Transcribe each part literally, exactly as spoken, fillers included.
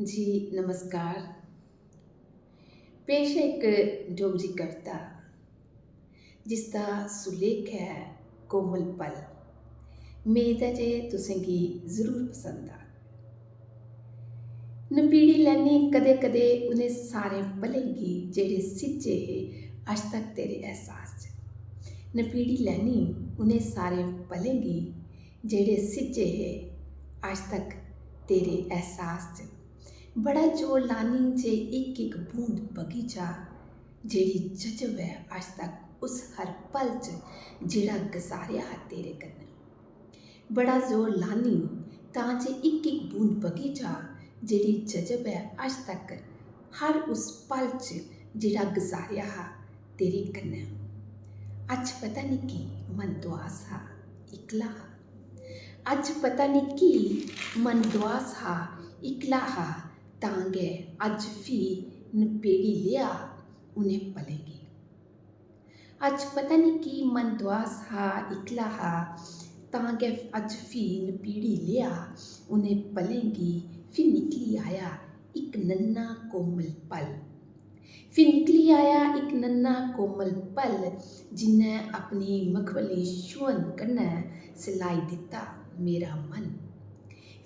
जी नमस्कार। पेश ऐ इक डोगरी कविता जिसदा सुलेख ऐ कोमल पल। मेद ऐ जे तुसेंगी जरूर पसंद आग। नपीड़ी लैनी कदें-कदें उ'नें सारें पलें गी जेह्ड़े सिज्जे हे अज्ज तक तेरे एहसास च। नपीड़ी लैनी उ'नें सारें पलें गी जेह्ड़े सिज्जे हे अज्ज तक तेरे एहसास च। बड़ा जोर लानी जे इक इक बूंद बगी जा, जेह्ड़ी जजब ऐ अज्ज तक उस हर पल च जेह्ड़ा गजारेआ हा तेरे कन्नै। बड़ा जोर लानी तां जे इक इक बूंद बगी जा, जेह्ड़ी जजब ऐ अज्ज तक हर उस पल च जेह्ड़ा गजारेआ हा तेरे कन्नै। अज्ज पता निं की मन दुआस हा, इक्कला हा। अज्ज पता निं की मन दुआस हा, इक्कला हा, तां गै अज्ज फ्ही नपेड़ी लेआ उ'नें पलें गी। अज्ज पता निं की मन दुआस हा, इक्कला हा, तां गै अज्ज फ्ही नपीड़ी लेआ उ'नें पलें गी। फ्ही निकली आया इक नन्ना कोमल पल। फ्ही निकली आया इक नन्ना कोमल पल, जिन्नै अपनी मखमली छुहन कन्नै सलाई दित्ता मेरा मन।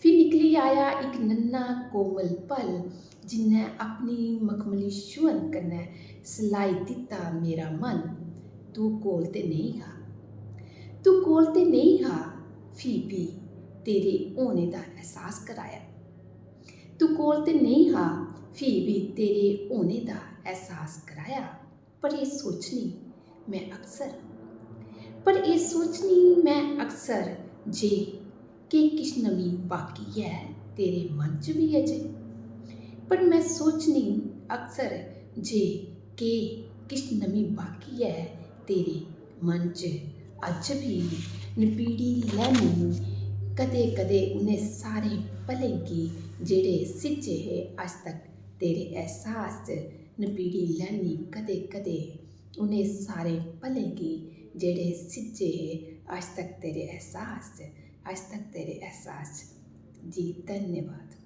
फ्ही निकली आया इक नन्ना कोमल पल, जिन्नै अपनी मखमली छुहन कन्नै सलाई दित्ता मेरा मन। तू कोल ते नेईं हा, तू कोल ते नेईं हा, फ्ही बी तेरे होने दा एहसास कराया। तू कोल ते नेईं हा, फ्ही बी तेरे होने दा एहसास कराया। पर एह् सोचनी में अक्सर, पर एह् सोचनी में अक्सर जे केह् किश नमीं बाकी ऐ तेरे मन च बी अजें। पर में सोचनी अक्सर जे केह् किश नमीं बाकी ऐ तेरे मन च अज्ज बी। नपीड़ी लैनी कदें कदें उ'नें सारें पलें गी जेह्ड़े सिज्जे हे अज्ज तक तेरे एहसास च। नपीड़ी लैनी कदें कदें उ'नें सारें पलें गी जेह्ड़े सिज्जे हे अज्ज तक तेरे एहसास च, अज्ज तक तेरे एहसास च। जी धन्यवाद।